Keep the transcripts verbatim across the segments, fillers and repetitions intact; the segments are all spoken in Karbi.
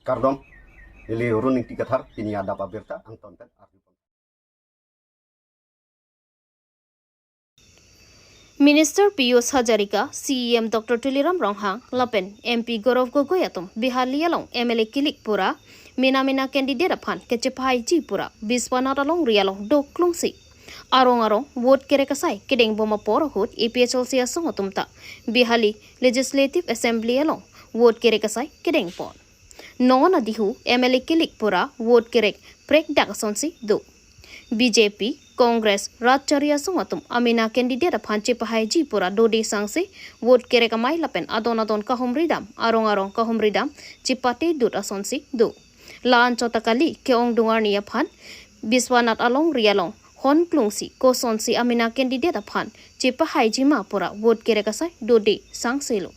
Kardom, neli Run Ingti Kathar, pini adap abirta angton pen arju. Minister Pijush Hazarika, C E M Doctor Tuliram Ronghang, lapen M P Gaurav Gogoi atum Bihali along M L A kilik pura, mina mina candidate aphan kachepahaiji pura Biswanath alongri along doklungsi arong arong vote kerek asai kedeng bom apor ahut A P H L C asong atum ta Bihali Legislative Assembly along vote kerek asai kedeng pon. Non adihu M L A kilik pura vote kerek prekdak asonsi do. B J P, Congress, Rat Chari asong atum amina candidate aphan chepahaiji pura dode sangse vote kerek amei lapen adon adon kahumri dam, arong arong kahumri dam chepate dut asonsi do. La-an chot ta kali ke-ongdung arni aphan Biswanath alongri along hon klungsi kosonsi amina candidate aphan chepahaiji ma pura vote kerek asai dode sangse lo.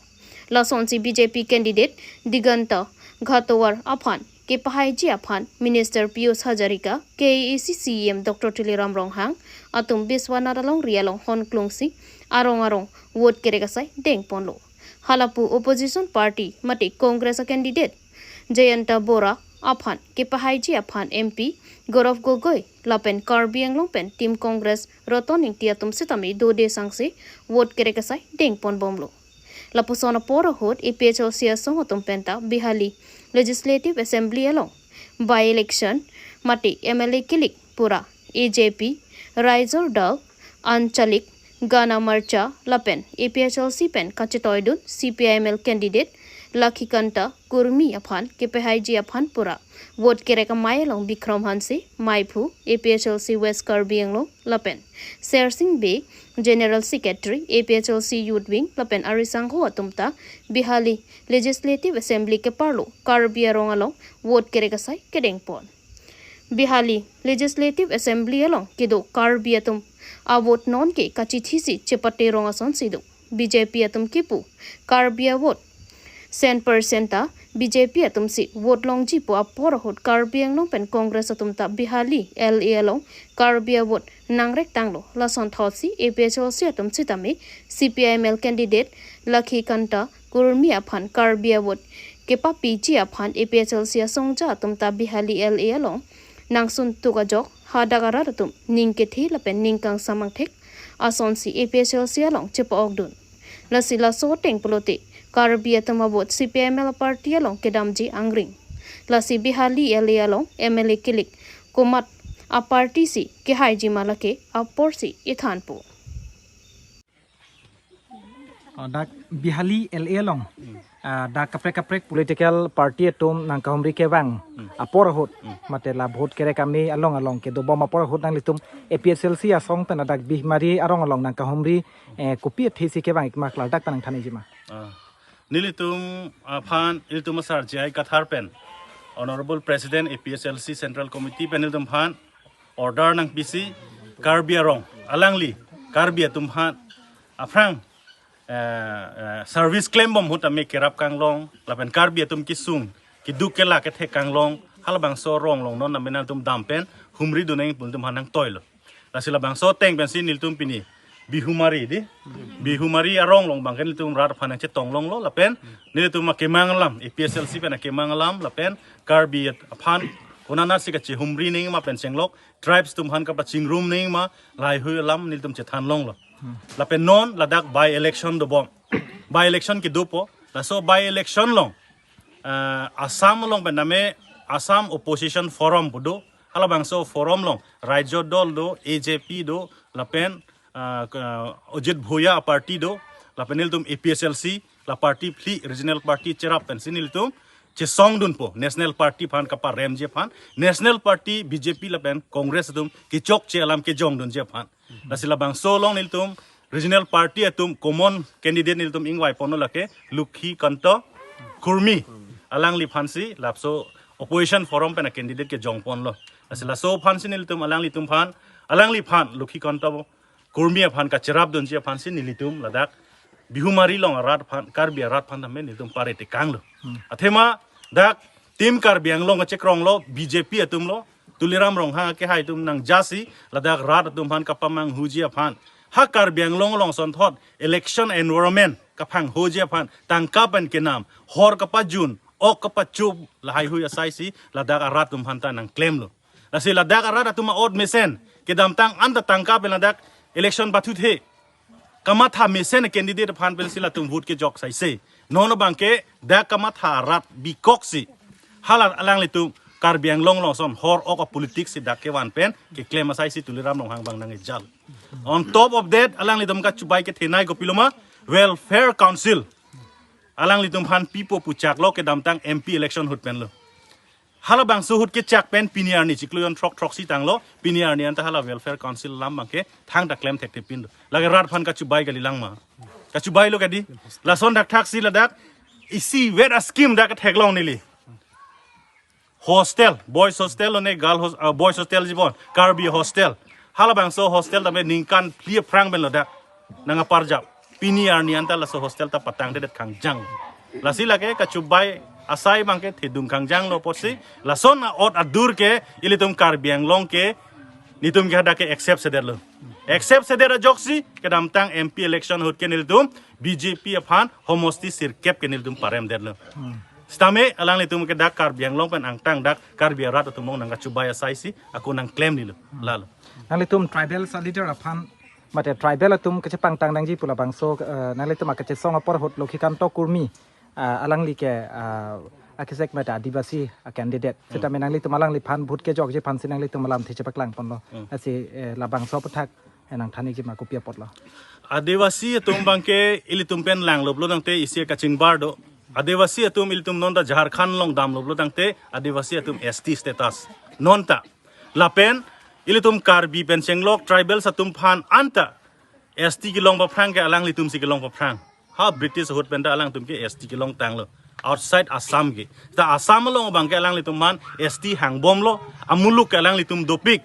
Lasonsi B J P candidate Diganta Ghattovar aphan kepahaiji aphan Minister Pijush Hazarika, K A A C C E M Doctor Tuliram Ronghang atum Biswanath alongri along hon klungsi arong arong vote kerek asai deng ponlo. Halapu opposition party mate Congress a candidate Jayanta Bora aphan kepahaiji aphan M P Gaurav Gogoi lapen Karbi Anglong pen Team Congress Roton Ingti atum sitame dode sangse vote kerek asai deng pon bomlo. Lapuson apor ahut A P H L C asong atum penta Bihali Legislative Assembly along by-election mate M L A kilik pura A J P, Raizor Dal, Anchalik, Gana Morcha lapen A P H L C pen kachetoidun C P I M L candidate Lakhikanta Kurmi aphan kepahaiji aphan pura vote kerek amei along Bikram Hanse, Maiphu, A P H L C West Karbi Anglong lapen Sersing Bey, General Secretary, A P H L C Youth Wing lapen arisangho atum ta Bihali Legislative Assembly keparlo Karbi arong along vote kerek asai kedeng pon. Bihali Legislative Assembly along kedo Karbi atum avote non ke kachithisi chepate rong asonsi do. B J P atum kipu Karbi avote cent percent ta B J P atumsi vote longji pu apor ahut Karbi Anglong pen Congress atum ta Bihali L A along Karbi avote nangrektanglo. Lason thotsi A P H L C atum sitame C P I M L candidate Lakhikanta Kurmi aphan Karbi avote kepapiji aphan A P H L C asongja atum ta Bihali L A along nangsun tuk ajok hadak arat atum ning kethe lapen ning kangsam angthek asonsi A P H L C along chepa-okdun. Lasi laso ateng pulote Karbi atum avote C P I M L party along kedamji angring. Lasi Bihali L A along M L A kilik komat a party si kehaiji ma lake aporsi ithanpo. Oh, dak Bihali L A along, ah, dak kaprek kaprek political party atum nangkahumri kevang apor ahut, mate la vote kerek amei along along kedobom apor ahut nanglitum A P H L C asong pen dak Bihmari arong along nangkahumri, eh, kopi athesi kevang ikmak ladak ta nangthanji ma? Ah, nelitum aphan, nelitum asar J I Kathar pen, Honorable President A P H L C Central Committee pen nelitum aphan order nangpisi Karbi arong alangli Karbi atum aphan aphrang, eh, eh, service klembom ahut tame kerap kanglong lapen Karbi atum kesung keduk kelak kethek kanglong halabangso arong along non name nangtum dam pen humri dun nangji pu nelitum aphan nangtoilo. Lasi labangso ateng pensi nelitum pini Bihumari di, Bihumari arong along abangke nelitum rat aphan nangchetong longlo lapen nelitum akemang alam, A P H L C pen akemang alam lapen Karbi aphan konatsi kachehumri nangji ma pen chenglok tribes atum aphan kapachingrum nangji ma laheihui alam nelitum chethan longlo. Lapen non ladak by-election dobom. By-election kedopo. Laso by-election along, ah, Assam along pen name Assam Opposition Forum pu do. Halabangso forum along Raizor Dal do, A J P do, lapen, ah, ka-, Ajit Bhuyan a party do, lapen nelitum A P H L C, la party phli regional party cherap pensi nelitum chesongdunpo, National Party aphan kaparemji aphan, National Party, B J P lapen Congress atum kechokche alam kejongdunji aphan. Lasi labangso along nelitum regional party atum common candidate nelitum ingvai ponlo lake Lakhikanta Kurmi. Alangliphansi laso opposition forum pen a candidate kejong ponlo. Lasi laso aphansi nelitum alanglitum aphan, alangliphan Lakhikanta Kurmi aphan kacherapdunji aphansi nelitum ladak Bihumari along arat aphan, Karbi arat aphan tame nelitum pare tekanglo. Athema dak Team Karbi Anglong kachekronglo, B J P atumlo, Tuliram Ronghang akehai atum nangjasi ladak rat atum aphan kapamanghuji aphan, ha Karbi Anglong along asonthot election environment kaphanghoji aphan, tangka pen kenam, hor kapajun, ok kapachup lahai hui asai si ladak arat atum aphanta nangklemlo. Lasi ladak arat atum a-ot mesen kedamtang anta tangka pen ladak election pathuthe kamatha mesen candidate aphan pensi latum vote kejok saise. Non abangke dak kamatha arat bikok si hala alanglitum Karbi Anglong along ason hor ok a-politics si dak kevan pen keklem asai si Tuliram Ronghang abang nangkejal. On top of that, alanglitum kachubai kethenei kopiloma, Welfare Council alanglitum aphan pipo puchaklo kedamtang M P election ahut penlo. Halabangso ahut kechak pen pini arni chiklo jon throk throksi tanglo, pini arni anta hala Welfare Council alam abangke thangta klem thekthe pinlo. Lake rat aphan kachubai kalilang ma? Kachubailo kadi. Lason thakthak si ladak isivet a-scheme dak theklong neli. Hostel, boys hostel lo ne girl hos-, ah, boys hostel jibon, Karbi hostel. Halabangso hostel tame ningkan phli aphrang pen ladak nangparjap. Pini arni anta laso hostel ta patangtedet kangjang. Lasi lake kachubai asai abangke thedung kangjanglo apotsi lason a-ot adur ke ilitum Karbi Anglong ke nelitum ke hadak ke accept sedetlo. Accept sedet ajoksi kedamtang M P election ahut ke nelitum B J P aphan homosti sirkep ke nelitum paremdetlo. Sitame alanglitum ke dak Karbi Anglong pen angtang dak Karbi arat atum along nangkachubai asai si ako nangklemnilo. Lalo. Nanglitum tribal sa leader aphan, mate tribal atum kachepangtang nangji pu labangso, eh, nanglitum akachesong apor ahut Lokhikanto Kurmi, ah, alangli ke, ah, akesek mate Adivasi a-candidate. Sitame nanglitum alangliphan vote kejokji aphansi nanglitum alamthe chepaklang ponlo. Hmm. Lasi, eh, labangso aputhak, eh, nangthan-ikji ma, kopi apotlo? Adivasi atum abangke ilitum pen langlo pulo tangte isi kachingbar do. Adivasi atum ilitum nonta Jharkhand along damlo pulo tangte Adivasi atum S T status. Nonta. Lapen ilitum Karbi pen chenglok tribals atum aphan anta S T kelong paphrang ke alanglitum si kelong paphrang. Ha British ahut penta alangtum ke S T kelong tanglo. Outside Assam ke. Ta Assam along abangke alanglitum aphan S T hangbomlo. Amuluk ke alanglitum dopik.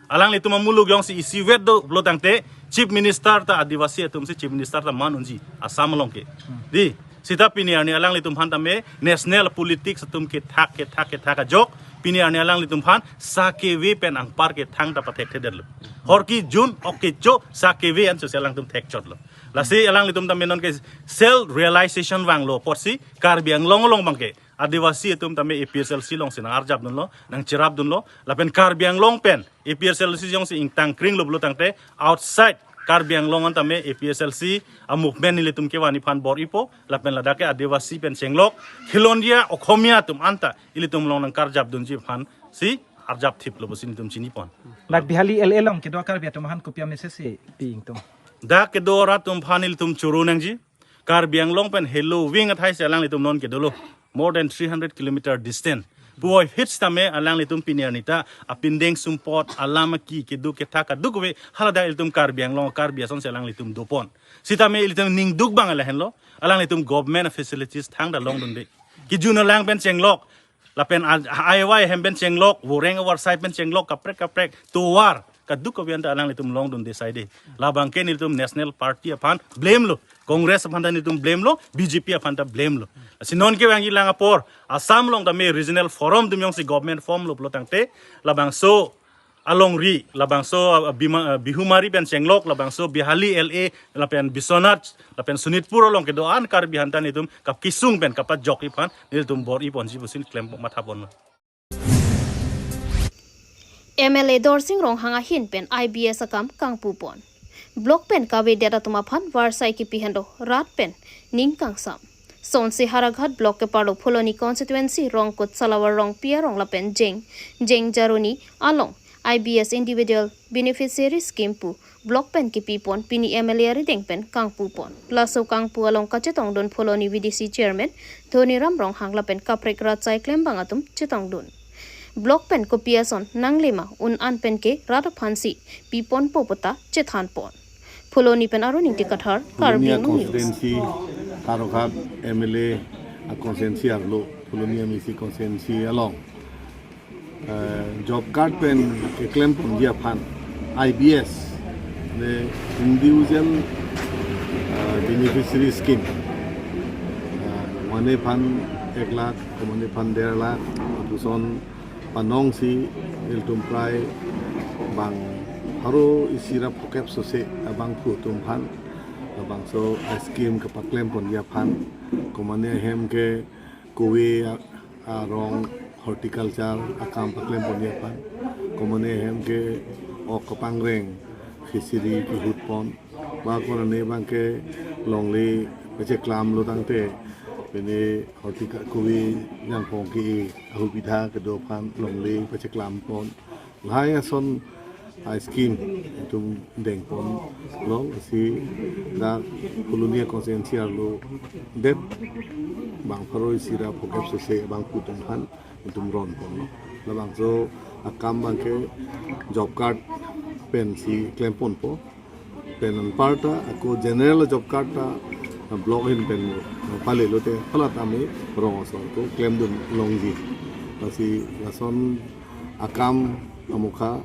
Alanglitum amuluk jongsi isivet do pulo tangte Chief Minister ta Adivasi atum si Chief Minister ta man unji Assam along ke. Di, sita pini arni alanglitum aphan tame national politics atum kethak, kethak, kethak ajok. Pini arni alanglitum aphan sakeve pen angpar ke thangta pathekthedetlo. Hor kejun, ok kecho, sakeve anchot si alangtum thekchotlo. Lasi alanglitum tame non ke self realization vanglo apotsi Karbi Anglong along abangke Adivasi atum tame A P H L C alongsi nangarjapdunlo, nangcherapdunlo, lapen Karbi Anglong pen A P H L C jongsi ingtang kringlo pulo tangte outside Karbi Anglong an tame A P H L C a-movement nelitum kevan aphan bor-ipo, lapen ladak ke Adivasi pen chenglok, Khilonjia Okhomia atum anta ilitum along nangkarjapdunji aphansi arjap thiplo pusi nelitum chinipon. Dak Bihali L A along kedo Karbi atum aphan kopi a-message si pi ingtung? Dak kedo rat atum aphan ilitum choro nangji. Karbi Anglong pen Helo Wing athai si alanglitum non kedolo. More than three hundred kilometer distance. Puvoiphit sitame alanglitum pini arni ta apindeng sumpot, alam aki, keduk kethak kadokave haladak ilitum Karbi Anglong, Karbi ason si alanglitum dopon. Sitame ilitum ningduk abang lahenlo, alanglitum government facilities thangta longdunde. Kejun alang pen chenglok, lapen a-, aiwai hem pen chenglok, voreng avarsai pen chenglok, kaprek kaprek tovar kadokave anta alanglitum longdunde saide. Labangke nelitum National Party aphan blame lo, Congress aphan ta nelitum blame lo, B J P aphan ta blame lo. Si non kevangji lang apor Assam along tame regional forum atum jongsi government form lo pulo tangte labangso alongri, labangso, ah, Bima-, ah, Bihumari pen chenglok, labangso Bihali L A, lapen Biswanath, lapen Sonitpur along kedo-an Karbi aphanta nelitum kapkisung pen kapajokji aphan nelitum bor-iponji pusi klem mathapon. M L A Dorsing Ronghang ahin pen I B S akam kangpupon. Block pen kavedet atum aphan varsai kipi henlo rat pen ning kangsam. Sonsi Howraghat block keparlo Phuloni constituency Rongkut Salavar Rongpi arong lapen Jeng, Jeng Jaruni along I B S individual beneficiary scheme pu block pen kipipon pini M L A arideng pen kangpupon. Laso kangpu along kachetongdun Phuloni V D C chairman Dhoniram Ronghang lapen kaprek rat asai klembang atum chetongdun. Block pen kopi ason nanglema un-an pen ke rat aphansi piponpo puta chethanpon. Phuloni pen Arun Ingti Kathar, Karbi Anglong News. Constituency, Howraghat M L A a-constituency arlo, Phuloni M A C constituency along, eh, job card pen keklemponji aphan I B S, the individual, eh, beneficiary scheme, eh, mane aphan ek lakh, mane aphan der lakh, lapuson panongsi ilitum prai bang pharo isi ra phokep sose abangphu atum aphan labangso scheme kepaklemponji aphan, komane ahem ke kove a-, arong horticulture akam paklem ponji aphan, komane hem ke ok kapangreng, fishery kehut pon, ba konane abang ke longle pacheklam lo tangte, pine horticulture kove jangpong ke ahubidha kedo aphan longle pacheklam pon. Lahai ason a-scheme itum dengpon lo, lasi dak Phuloni constituency arlo det bang pharo isi ra phokep sose abangphu atum aphan itum ronpon lo. Labangso akam abang ke job card pensi klemponpo. Pen anparta ako general job card ta block ahin pen pale lote hala tame rong asor ko klemdun longji. Lasi lason akam amukha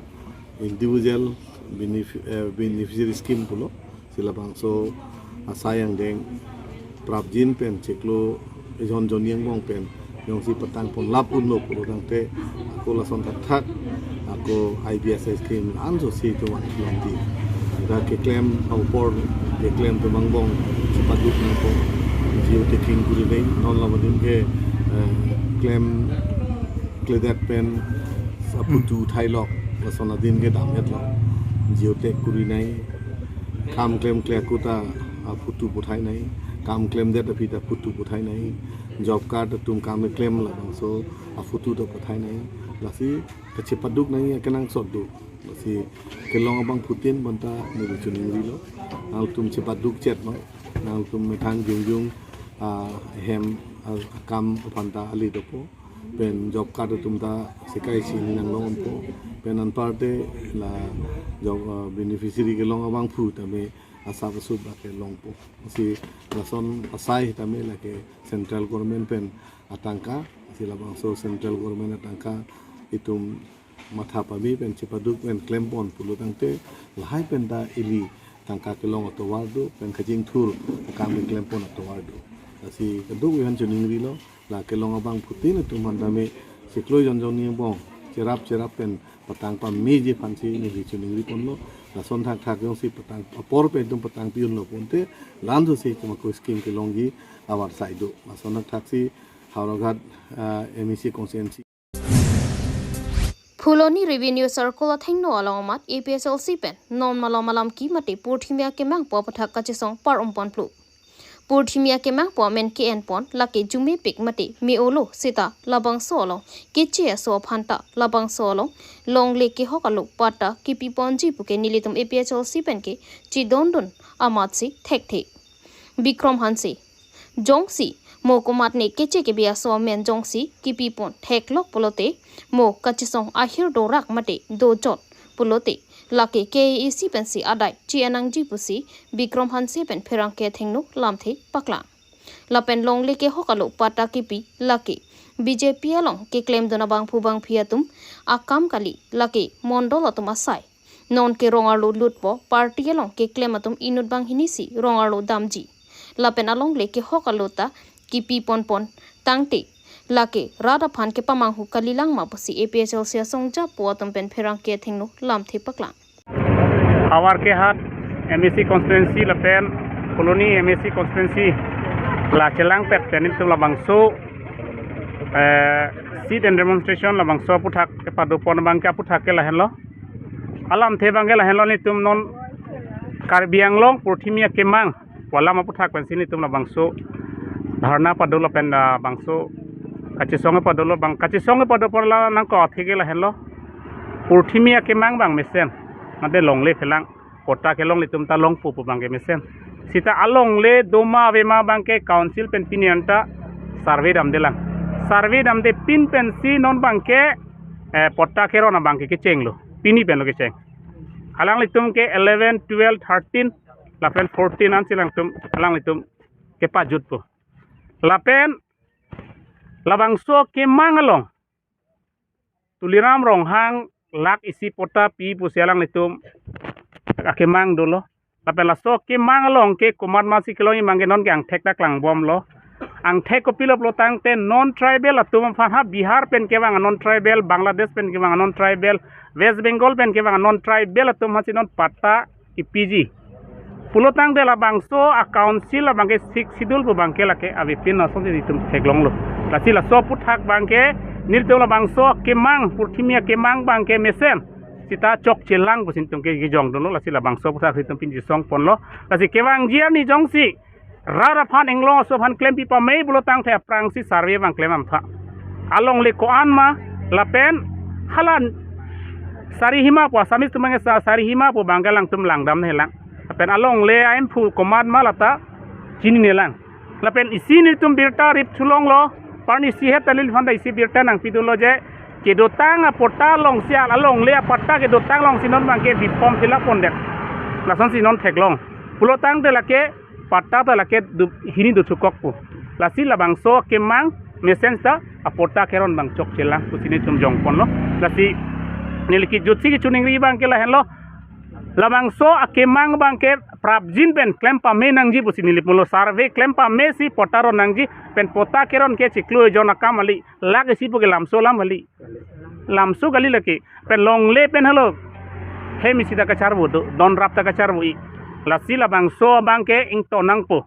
individual benef-, eh, beneficiary scheme pulo. Si labangso asai angdeng prapjin pen chiklo ejon jonni angbong pen jongsi patang ponlap unlo pulo tangte, ako lason thakthak ako I B S S scheme anso si tuan longji. Dak keklem aupor keklem atum angbong chepaduk nangpo, geotagging kuri nai, non lamadin ke, eh, klem kledet pen aphutu thailok lason adin ke damhet lo. Geotag kuri nai, kam klemkle akuta aphutu puthai nai, kam klemdet aphi ta aphutu puthai nai, job card atum kam keklem labangso aphutu ta puthai nai. Lasi kachepaduk nangji akenangsot do. Lasi kelong abangphutin bonta neli chiningrilo. Nangtum chepaduk chet ma. Nangtum methang jongjong, ah, hem, ah, akam aphan ta ale dopo. Pen job card atum ta sekai si ni nanglongpo. Pen anparta la job, ah, beneficiary kelong abangphu tame asap asup lake longpo. Si lason asai tame lake central government pen atangka. Si labangso central government atangka itum matha pame pen chepaduk pen klempon pulo tangte lahai pen ta ili tangka kelong atovar do pen kachingthur akam pen klempon atovar do. Lasi kadokave aphan chiningrilo, la kelong abangphutin atum aphan tame chiklo ejon jonni angbong cherap cherap pen patang pameji aphansi neli chiningri ponlo. Lason thakthak jongsi patang apor pen itum patang pi unlo ponte, la-anso si itum ako scheme kelongji avarsai do. Lason thakthak si Howraghat, ah, M A C constituency. Phuloni Revenue Circle athengno along amat A P H L C pen non malom alam ke mate purthimi akemang pu aputhak kachesong par-um ponplo. Purthimi akemang pu amen ke-en pon lake jumepik mate me-olo seta labangso along keche aso aphan ta labangso along longle kehok alo patta kepi ponji puke nelitum A P H L C pen ke chedondun amatsi thekthe. Bikrom Hanse jongsi mo komatne keche kebi aso amen jongsi kepi pon theklok pulote mo kachesong ahir dorak mate dojot pulote lake K A A C pensi adai chi-en nangji pusi Bikrom Hanse pen pherangke athengno lamthe paklang. Lapen longle kehok alo patta kepi lake B J P along keklemdun abangphu bangphi atum akam kali, lake mondol atum asai. Non ke rong arlo lutpo, party along keklem atum inut banghini si rong arlo damji. Lapen alongle kehok alo ta kepi ponpon tangte lake rat aphan kepamanghu kalilang ma pusi A P H L C asong japo atum pen pherangke athengno lamthe paklang. Howraghat M A C constituency lapen Phuloni M A C constituency la chelangpet pen itum labangso, eh, sit-in demonstration labangso aputhak kepado pon abang ke aputhak ke lahenlo. Alamthe abang ke lahenlo, nelitum non Karbi Anglong purthimi akemang pu alam aputhak pensi nelitum labangso dharna pado lapen labangso kachesong pado lo, bang kachesong pado pon la nangkok athe ke lahenlo. Purthimi akemang abang mesen, mate longle phelang, patta kelong ilitum ta longpo pu abang ke mesen. Seta alongle doma avema abang ke council pen pini anta survey damdelang. Survey damde pin pensi non abang ke, eh, patta keron abang ke kechenglo. Pini penlo kecheng. Alanglitum ke eleven, twelve, thirteen, lapen fourteen ansi alangtum, alanglitum kepajutpo. Lapen labangso akemang along Tuliram Ronghang lakh isi patta pi pusi alanglitum akemang dolo. Lapen laso akemang along ke komat masi kelongji abang ke non ke angthek ta klangbomlo. Angthek kopilo pulo tangte non tribal atum aphan, ha Bihar pen kevang non tribal, Bangladesh pen kevang non tribal, West Bengal pen kevang non tribal atum aphansi non patta kepiji. Pulo tangte labangso a-council abang ke Sixth Schedule pu abang ke lake avepin asonsi itum theklonglo. Lasi laso aphuthak abangke nelitum labangso akemang, purthimi akemang abangke mesen sita chokchelang pusi nelitum ke kejongdunlo, lasi labangso aphuthak si nelitum pini chesong ponlo. Lasi kevangji arni jongsi rat aphan, inglong aso aphan klempi pame pulo tangte aphrangsi survey abang klem damtha. Alongle ko-an ma, lapen hala Sarihima pu, Assamese atum abangke sa-, Sarihima pu abangke alangtum langdamnangjilang. Lapen alongle aimphu komat ma lata chininelang. Lapen isi nelitum birta rip thulonglo, parni isi het ta neliphan ta isi birta nangpidunlo je, kedotang apatta alongsi, alongle apatta kedotang alongsi non abangke bipom thila pondet. Lasonsi non theklong. Pulo tangte lake patta ta lake du-, hini dothukok pu. Lasi labangso akemang mesen sita apatta keron abang chokchelang pusi nelitum jongponlo. Lasi neli kejutsi kechiningri abangke lahenlo. Labangso akemang abangke prapjin pen klem pame nangji pusi neli pulo, survey klem pamesi patta ron nangji, pen patta keron ke chiklo ejon akam kali, lake isi puke lamso alam kali. Lamso kali lake, pen longle pen halo. Hem isi ta kacharvo do, don rap ta kacharvo-i. Lasi labangso abangke ington nangpo.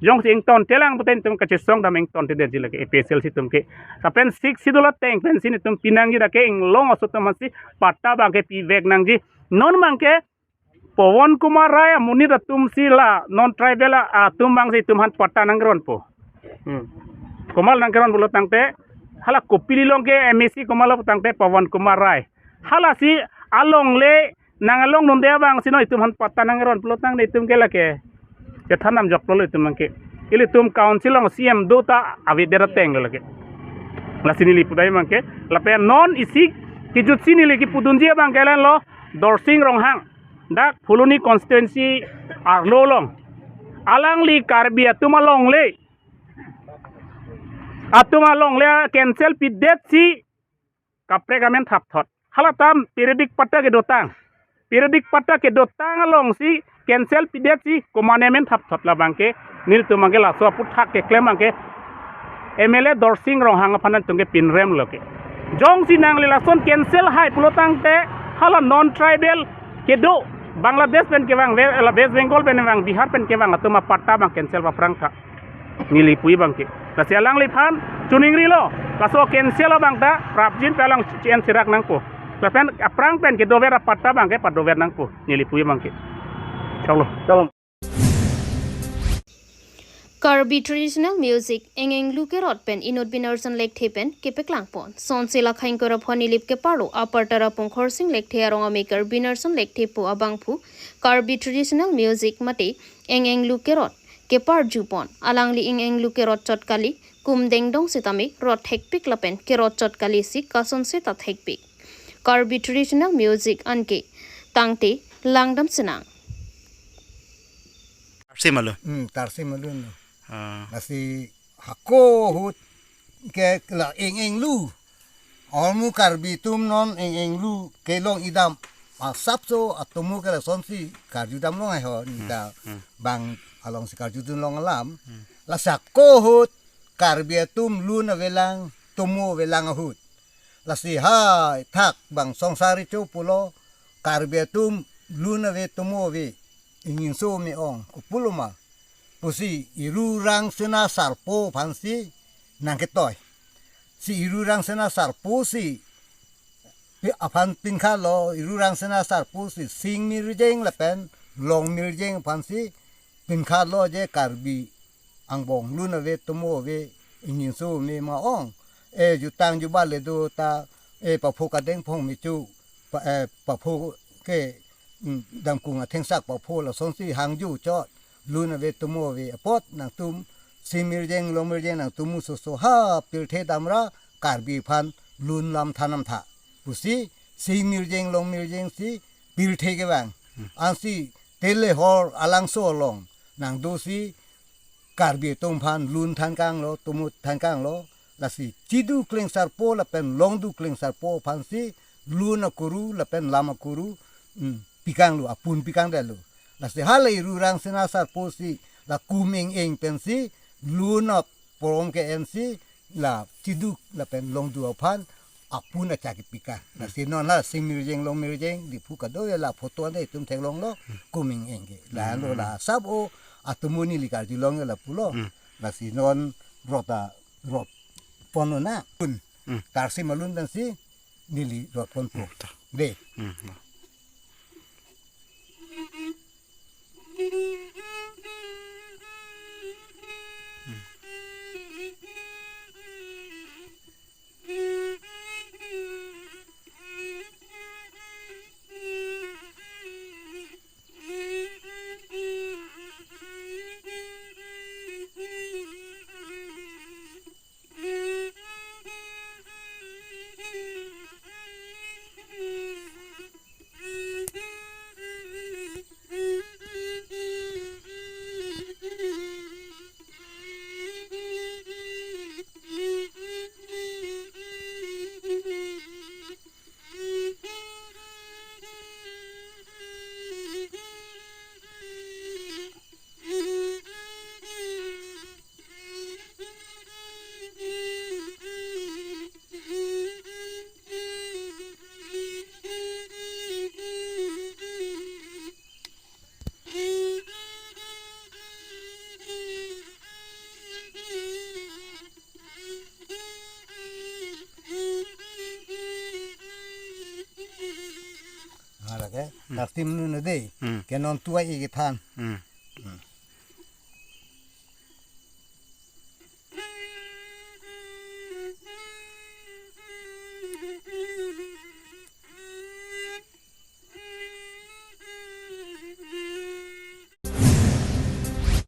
Jongsi ingtontelang pute nelitum kachesong dam ingtontedetji lake, A P H L C atum ke. Lapen Sixth Schedule ateng pensi nelitum pinangji lake inglong aso atum aphansi patta abangke pivek nangji. Non abangke Pawan Kumar Rai amonit atumsi la non tribal a-, atum abangsi itum aphan patta nangronpo. Hmm. Komat nangkeron pulo tangte, hala Kopili along ke M A C komatlo tangte Pawan Kumar Rai. Halasi alongle nang along nonde abangsi non itum aphan patta nangkeron pulo tangte itum ke lake chethan damjoklo itum abangke. Ilitum council along C M do ta avedet atenglo lake. Lasi neli pudai abangke. Lapen non isi kejutsi neli kepudunji abangke lahenlo, Dorsing Ronghang, dak Phuloni constituency arlo along. Alangli Karbi atum alongle, atum alongle cancel pidetsi kaprek amen thapthot. Halatum periodic patta kedotang. Periodic patta kedotang alongsi cancel pidetsi komatne amen thapthot, labangke nelitum abangke laso aphuthak keklem abangke M L A Dorsing Ronghang aphan nangtum ke pinremlo ke. Jongsi nangli lason cancel hai pulo tangte hala non tribal kedo, Bangladesh pen kevang, ve-, la West Bengal pen vang, Bihar pen kevang atum apatta abang cancel paphrang tha. Neli pu abangke. Lasi alangliphan chiningrilo, laso cancel abang ta prapjin pen alang chi-en serak nangpo. Lapen aphrang pen kedover apatta abangke padover nangpo. Neli pu abangke. Choklo. Karbi traditional music Eng Englu Kerot pen inut Binarson Lekthe pen kepeklang pon. Sonsi lakhang korapon Nilip keparlo Apartara Pungkhorsing Lekthe arong amekar Binarson Lekthe pu abangphu Karbi traditional music mate Eng Englu Kerot keparju pon. Alangli Eng Englu Kerot chot kali, kum dengdong sitame rot thekpik lapen kerot chot kalisi kason seta thekpik. Karbi traditional music anke tangte langdam sinang. Tarsi malu. Hmm, tarsi malu no. Ah. Lasi hako ahut ke la Eng Englu. Ahormu Karbi atum non Eng Englu kelong idam. Asapso atomo ke lasonsi karjudam long aho, hmm, nita, hmm, bang alongsi karjudun long alam. Hmm. Lasi hako ahut Karbi atum lun avelang, tomo avelang ahut. Lasi hai thak bang Songsar Recho pulo, Karbi atum lun ave tomo ave, ingjinso me-ong, kopulo ma pusi Iru Rangsina Sarpo aphansi nangketoi. Si Iru Rangsina Sarpo si pi-, aphan pinkhatlo, Iru Rangsina Sarpo si Sing Mirjeng lapen Long Mirjeng aphansi pinkhatlo je Karbi angbong lun ave tomo ave ingjinso me ma-ong. E jutang jubat le do ta, e papho kadeng phong mechu, pa, e papho ke, mm, damkung athengsak papho lasonsi hangju chot. Lun ave tomo ave apot nangtum Sing Mirjeng Long Mirjeng nangtum musoso ha pirthe damra Karbi aphan lun lam thanam tha pusi Sing Mirjeng Long Mirjeng si pirthe kevang. Hmm. Ansi tele hor alangso along nangdosi Karbi atum aphan lun thankanglo, tomo thankanglo, lasi chidu klengsarpo lapen longdu klengsarpo aphansi lun akuru lapen lam akuru, mm, pikanglo, apun pikangdetlo. Lasi hala Iru Rangsina Sarpo si la kum eng eng pensi lun aporom ke-ensi la chidu lapen longdu aphan apun achak kepikang. Lasi non la Sing Mirjeng Long Mirjeng, Diphu kado ya la photo anta itum theklonglo, kum eng eng ke. Lalo la sap o atomo neli karjulong ya lapulo. Hmm. Lasi non rot a, rot pon na. Pun. Hmm. Karsi malun dan si neli rot ponpo. Hmm, ta. De. Hmm, ta. Hala ke, Hmm. Kartim nu na de, Hmm. Ke non tuai i kethan. Hmm. Hmm.